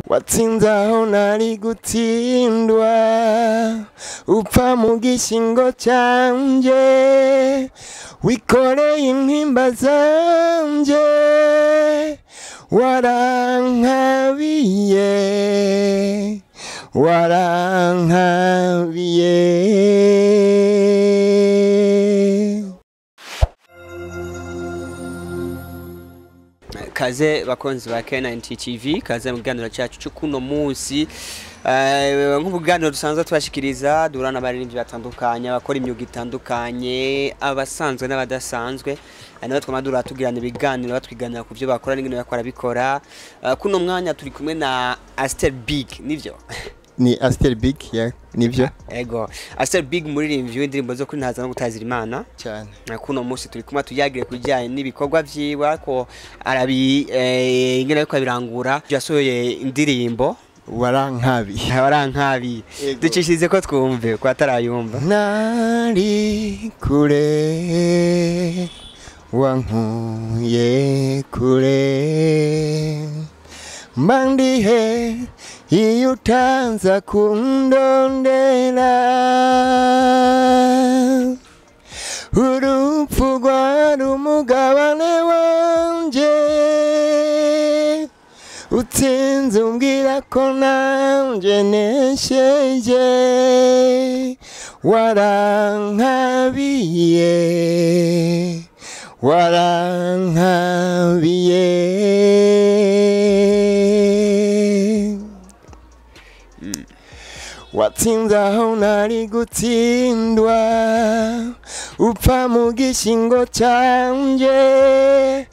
Watsinze aho nari gutsindwa, upfa mu gishingo cyanjye, wikoreye intimba zanje, warankabiye, warankabiye. Kaze bakonzi ba K90 TV, kaze mu kiganiro cyacu cyo kuno munsi. Nk'ubuganiro dusanzwe tubashikiriza, duhura n'abaririmbyi batandukanye, abakora imyuga itandukanye, abasanzwe n'abadasanzwe. Nabo twama duhura tugirana ibiganiro, batwiganira ku byo bakora n'ingene bakora bikora. Kuno mwanya turi kumwe na Aster Big, nivyo? Ni Aster Big, yeah, nivyo. Ego, Aster Big muririmbyi w'indirimbo zo kwintaza no gutazira Imana. Cyane. Kuno munsi turi kumwe tuyagire kujyanye n'ibikorwa vyiwe, ariko arabi ingene ariko abirangura. Yasohoye indirimbo Warankabi. Warankabi. Ego. Ducishirize ko twumve ko atarayumva. Nari kure, wankuye kure, mbandihe iyo utanza kundondera, urupfu rwari umugabane wanje, utsinze umbwira ko nanje nesheje, warankabiye, warankabiye. Watsinze aho nari gutsindwa, upfa mu gishingo cyanjye,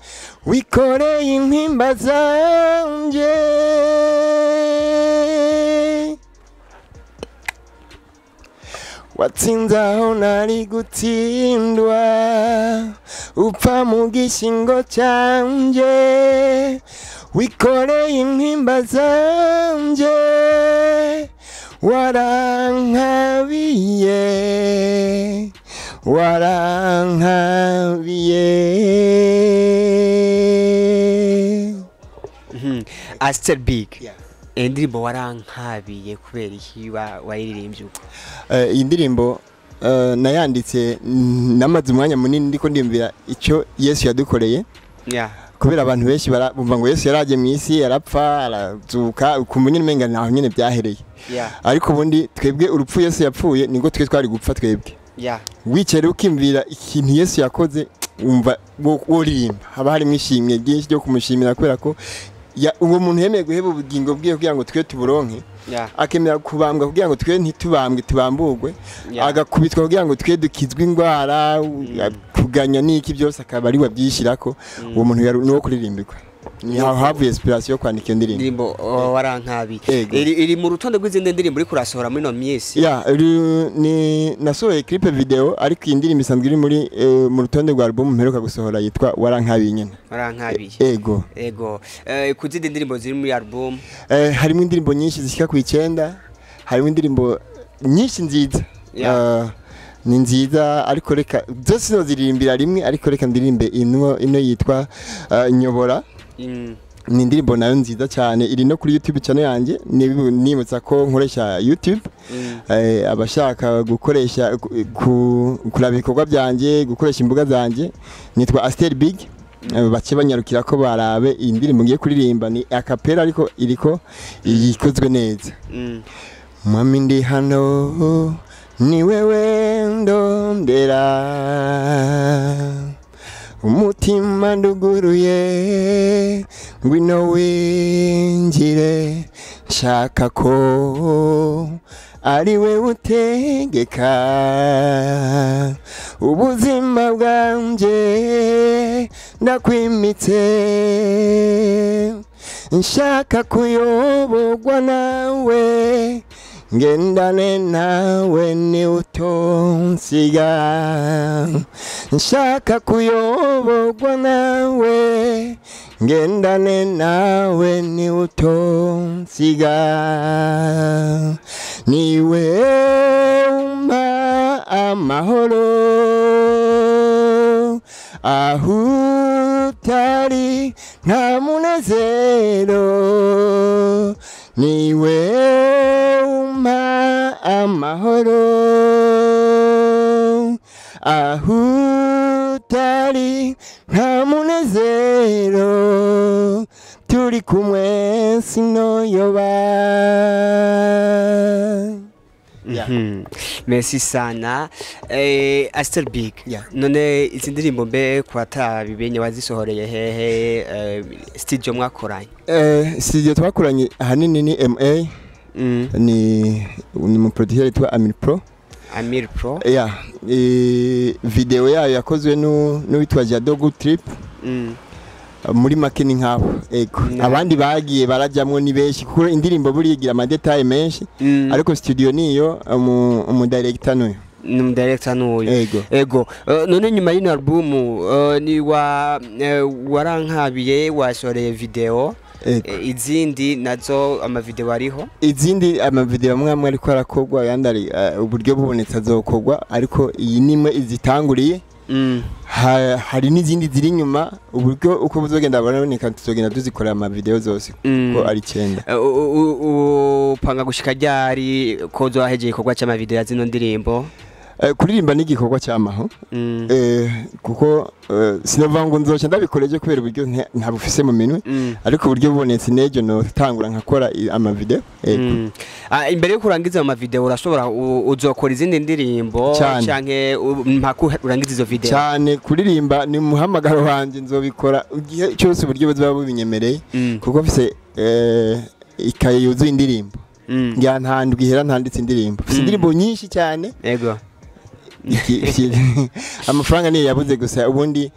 wikoreye intimba zanje. Watsinze aho nari gutsindwa, upfa mu gishingo cyanjye, wikoreye intimba zanje, warankabiye, warankabiye. Aster Big. Yeah. Indirimbo warankabiye kubera iki wayiririmbye uko? Iyi ndirimbo nayanditse namaze umwanya munini ndiko ndiyumvira icyo Yesu yadukoreye. Kubera abantu benshi bumva ngo Yesu yaraje mu isi, yarapfa, arazuka, ukumva nyine umenga naho nyine byahereye. Ariko ubundi twebwe urupfu Yesu yapfuye nibwo twe twari gupfa twebwe. Wicaye ukimvira ikintu Yesu yakoze, wumva woririmba, haba harimo ishimwe ryinshi ryo kumushimira, kubera ko uwo muntu yemeye guheba ubugingo bwiwe kugira ngo twe tuburonke, akemera kubambwa kugira ngo twe ntitubambwe tubamburwe, agakubitwa kugira ngo twe dukizwe indwara, kuganya n'iki byose akaba ari we abyishyirako. Uwo muntu yari nuwo kuririmbirwa. Ni aho havuye inspiration yo kwandika iyo ndirimbo. Indirimbo warankabi. Ego. Iri mu rutonde rw'izindi ndirimbo uri kurasohora muri ino minsi. Ya, ni nasohoye clip video, ariko iyi ndirimbo isanzwe iri muri mu rutonde rwa album mperuka gusohora yitwa Warankabi nyene. Warankabi. Ego. Ego. Ku zindi ndirimbo ziri muri album? Harimo indirimbo nyinshi zishika ku 9, harimo indirimbo nyinshi nziza. Ni nziza, ariko reka zose noziririmbira rimwe, ariko reka ndirimbe ino yitwa Nyobora. Ni indirimbo nayo nziza cyane, iri no kuri YouTube channel yanjye. Nibutsa ko nkoresha YouTube. Abashaka gukoresha kuraba ibikorwa byanjye, gukoresha imbuga zanjye, nitwa Aster Big. Bace banyarukira ko barabe iyi ndirimbo ngiye kuririmba, ni a cappella ariko iriko ikozwe neza. Mwami ndi hano, ni wewe ndondera, umutima nduguruye, ngwino winjire, nshaka ko ari we utegeka ubuzima bwanje, ndakwimitse, nshaka kuyoborwa nawe, ngendane nawe ni utonsiga, nshaka kuyoborwa nawe, ngendane nawe ni utonsiga, niwe umpa amahoro, aho utari nta munezero, Niwe umpa amahoro, aho utari nta munezero, turi kumwe sinoyoba. Yeah. Merci sana. Aster Big. Yeah. None izi ndirimbo mbe kwatabibenye wazisohoreye hehe, studio mwakoranye? Studio twakoranye ahanini ni MA. Ni mu producer yitwa Amir Pro. Amir Pro. Yeah. Video yayo yakozwe n'uwitwa Jado Good Trip. Muri make ni nkabo. Ego. Abandi bagiye barajyamwo ni benshi kuko indirimbo burigira ama detail menshi. Ariko studio niyo umu director nuyo. Ni director nuyo. Ego. Ego. None nyuma y'ino album ni wa warankabiye wasoreye video. Izindi nazo ama video ariho. Izindi ama video amwe ariko arakogwa yandari uburyo bubonetse azokogwa, ariko iyi nimwe izitanguriye. Hari n'izindi ziri inyuma, uburyo uko buzogenda baraboneka tuzogenda tuzikorera ama video zose ko ari 9. Upanga gushika ryari ko zohejeye ikorwa cy'ama video ya zino ndirimbo? Kuririmba n'igikorwa cyamaho. Kuko sinova ngo nzoca ndabikoreje kubera uburyo ntabufise mu minwe, ariko uburyo bubonetse nejo no tangura nkakora ama video. Imbere yo kurangiza ama video urashobora uzokora izindi ndirimbo canke mpaka urangiza izo video? Cyane, kuririmba ni muhamagaro wanje, nzobikora igihe cyose uburyo buzoba bubinyemereye, kuko mfise ikaye yuzuye indirimbo. Ngira ntandwi ihera ntanditse indirimbo. Mfise indirimbo nyinshi cyane. Yego. Amafaranga niyo yabuze gusa, ubundi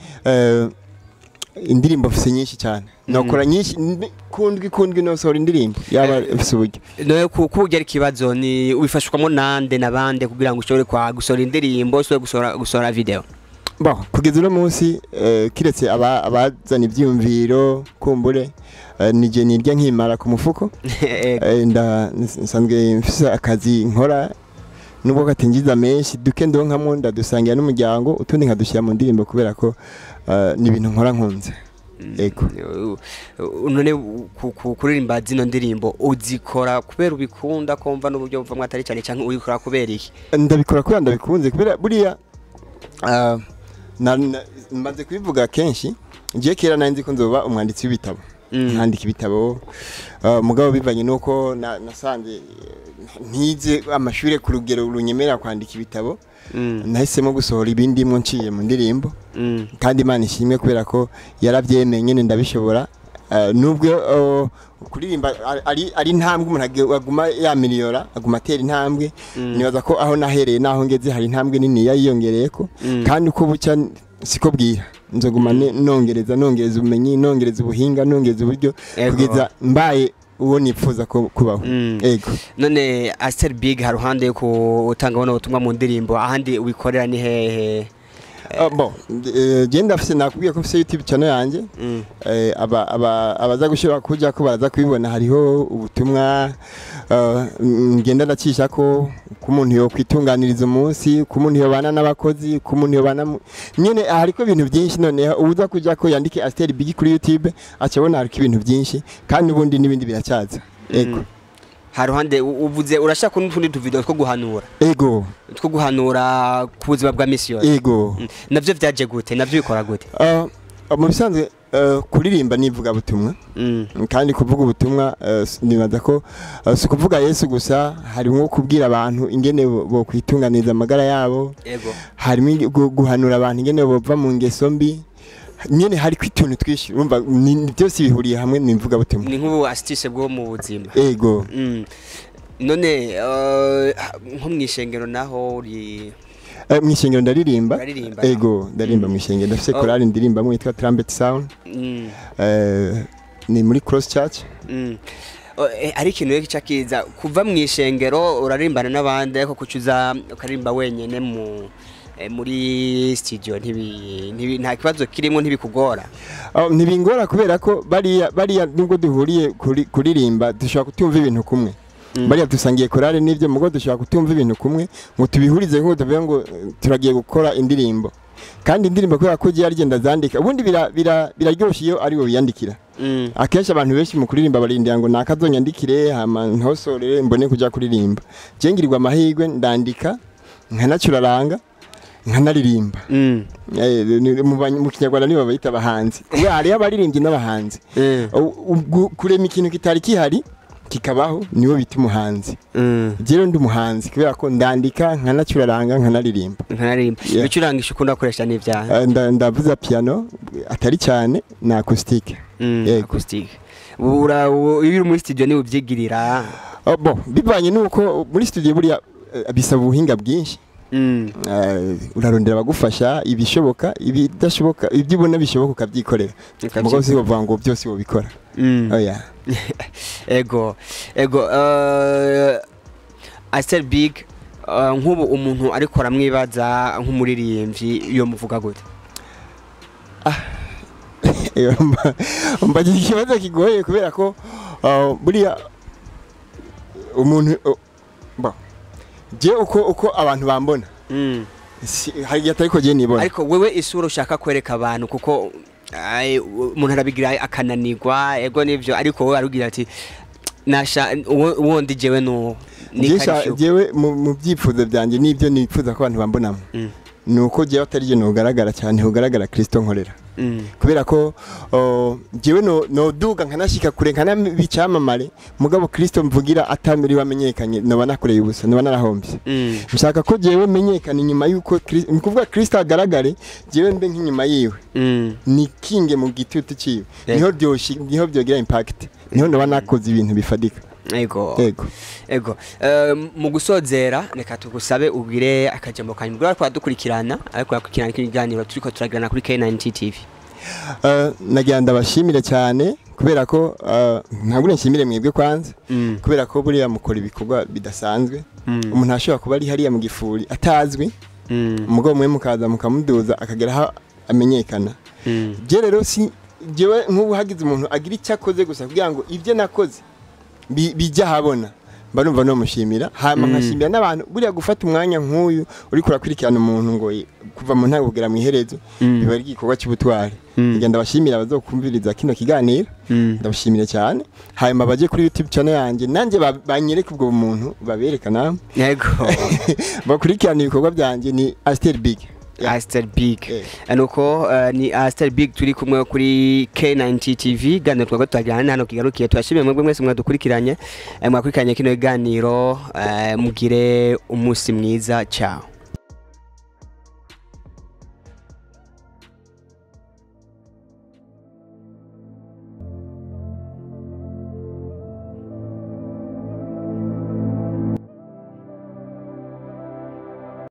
indirimbo mfise nyinshi cyane. Nokora nyinshi kundwi nosohora indirimbo yaba mfise uburyo. No kugera ikibazo ni ubifashwamo nande nabande kugira ngo ushobore kwa gusohora indirimbo, ushobore gusohora video? Bon, kugeza uno munsi kiretse abazana ibyiyumviro kumbure, nije nirya nkimara ku mufuko. Nsanzwe mfise akazi nkora nubwo katinjiza menshi, duke ndonkamwo ndadusangira n'umuryango, utundi nkadushyira mu ndirimbo kubera ko ni ibintu nkora nkunze. Ego. None kuririmba zino ndirimbo uzikora kubera ubikunda komva n'uburyo buvamwe atari cyane, cyangwa uyikora kubera iki? Ndabikora kubera ndabikunze, kubera buriya maze kubivuga kenshi, ngiye kera nari nzi ko nzoba umwanditsi w'ibitabo, nkandika ibitabo, mugabo bivanye nuko nasanze ntize amashure ku rugero runyemerera kwandika ibitabo, nahisemo gusohora ibindi mwo nciye mu ndirimbo. Kandi Imana ishimwe kubera ko yarabyemeye nyene ndabishobora. Nubwo kuririmba ari intambwe umuntu aguma yamiriyora, aguma atera intambwe, nibaza ko aho nahereye naho ngeze hari intambwe nini yayiyongereyeko, kandi uko bucya siko bwira nzoguma nongereza ubumenyi, nongereza ubuhinga, nongereza uburyo kugeza mbaye uwo nipfuza kubaho. Ego. None Aster Big haruhande yo gutanga bona ubutumwa mu ndirimbo, ahandi ubikorera ni hehe? Bon, je ndafise nakubwiye ko mfise YouTube channel yanje. Abaza gushobora kuja ko baraza kubibona, hariho ubutumwa ngenda ndacisha ko kumuntu yo kwitunganiriza umunsi, kumuntu yo bana n'abakozi, kumuntu yo bana nyene, hariko ibintu byinshi. None uza kuja ko yandike Aster Big kuri YouTube acabona hariko ibintu byinshi, kandi ubundi nibindi biracyaza. Ego. Haruhande uvuze urashaka n'utundi tuvideo two guhanura. Ego. Two guhanura ku buzima bwa mission. Ego. Navyo vyaje gute? Navyo bikora gute? Mu bisanzwe kuririmba nivuga butumwa. Kandi kuvuga ubutumwa nibaza ko si kuvuga Yesu gusa, harimo kubwira abantu ingene bo kwitunganiriza amagara yabo. Ego. Harimo guhanura abantu ingene bova mu ngeso mbi. Nyene hari kwituntu twishi, urumva byose bihuriye hamwe nimvuga butumwa. Ni nk'ubu astuce bwo mu buzima. Ego. None nko mwishengero naho uri? Mwishengero ndaririmba. Ego, ndaririmba mwishengero. Ndafise chorale ndirimba mu yitwa Trumpet Sound. Ni muri Cross Church. Ari ikintu rero cyakiza kuva mwishengero urarimbana n'abandi, ariko kucuza ukaririmba wenyene mu muri studio nta kibazo kirimo, ntibikugora? Ntibingora kubera ko bariya nubwo duhuriye kuririmba dushobora kutumva ibintu kumwe. Bariya dusangiye chorale n'ibyo mugo dushobora kutumva ibintu kumwe ngo tubihurize ngo tuvuge ngo turagiye gukora indirimbo. Kandi indirimbo kubera ko giye agenda zandika, ubundi biraryoshye iyo ari we wiyandikira. Akenshi abantu benshi mu kuririmba barindira ngo nakazonyandikire hama ntosorere mbone kuja kuririmba. Je ngirirwa amahirwe ndandika nkanacuraranga nkanaririmba. Mu Kinyarwanda nibo bayita abahanzi, kubera hariho abaririmbyi n'abahanzi. Kurema ikintu kitari kihari kikabaho niwo bita umuhanzi. Jewe ndi umuhanzi kubera ko ndandika nkanacuraranga nkanaririmba. Nkanaririmba. Yeah. Ibicurangisho ukunda gukoresha n'ivyaha? Ndavuza piano atari cyane na acoustique. Yego. Acoustic. Iyo uri muri studio ni ubyigirira? Oh, bon, bivanye nuko muri studio buriya bisaba ubuhinga bwinshi. Urarondera abagufasha ibishoboka, ibidashoboka, ibyo ubona bishoboka ukabyikorera. Mugabo si bavuga ngo byose wobikora. Oya. Ego, ego. Astel Big, nk'ubu umuntu ariko aramwibaza nk'umuririmbyi yo muvuga gute? Mbagira ikibazo kigoye kubera ko buriya umuntu bon, je uko abantu bambona hari igihe atariko je nibona. Ariko wewe isura ushaka kwereka abantu, kuko umuntu arabigira akananirwa, ego nivyo, ariko wowe arugira ati nasha uwo ndi jewe no ni karisho. Jewe mu byifuzo byanjye n'ibyo nifuza ko abantu bambonamo nuko jewe atari je nogaragara cyane, hogaragara Kristo nkorera. Kubera ko jewe no duga nkanashika kure nkanabicamamare, mugabo Kristo mvugira atamiri wamenyekanye noba nakoreye ubusa, noba narahombye. Nshaka ko jewe menyekana inyuma yuko ni kuvuga Kristo agaragare, jewe mbe nk'inyuma yiwe. Nikinge mu gitutu ciwe. Niho byoshi, niho byogira impact, niho noba nakoze ibintu bifadika. Ego. Yego. Ego. Mu gusozera reka tugusabe ubwire akajambo kanyu bwa kwadukurikirana, ariko yakurikirana ikiganiro turiko turagirana kuri K90 TV. Nagira ndabashimire cyane kubera ko ntabwo nshimire mwebwe kwanza, kubera ko buriya mukora ibikorwa bidasanzwe. Umuntu ashobora kuba ari hariya mu gifuri atazwi, umugabo mwe mukaza mukamuduza akagera aho amenyekana. Je rero si jewe nk'ubu hagize umuntu agira icyo akoze gusa kugira ngo ibyo nakoze bijya habona, mba numva nomushimira. Hama nkashimira n'abantu buriya gufata umwanya nk'uyu uriko urakurikirana umuntu ngo kuva mu ntango kugera mu iherezo biba ari igikorwa cy'ubutwari. Ngenda ndabashimira abazokumviriza kino kiganiro, ndabashimira cyane. Hanyuma baje kuri YouTube channel yanjye nanjye banyereke ubwo bumuntu babereka namwe. Yego. Bakurikirana ibikorwa byanjye ni Astel Big. Astel Big. Nuko ni Astel Big turi kumwe kuri K90 TV, ganiro twagwa twagira hano kigarukiye. Twashimiye mwebwe mwese mwadukurikiranye, mwakurikiranye kino kiganiro, mugire umunsi mwiza, ciao.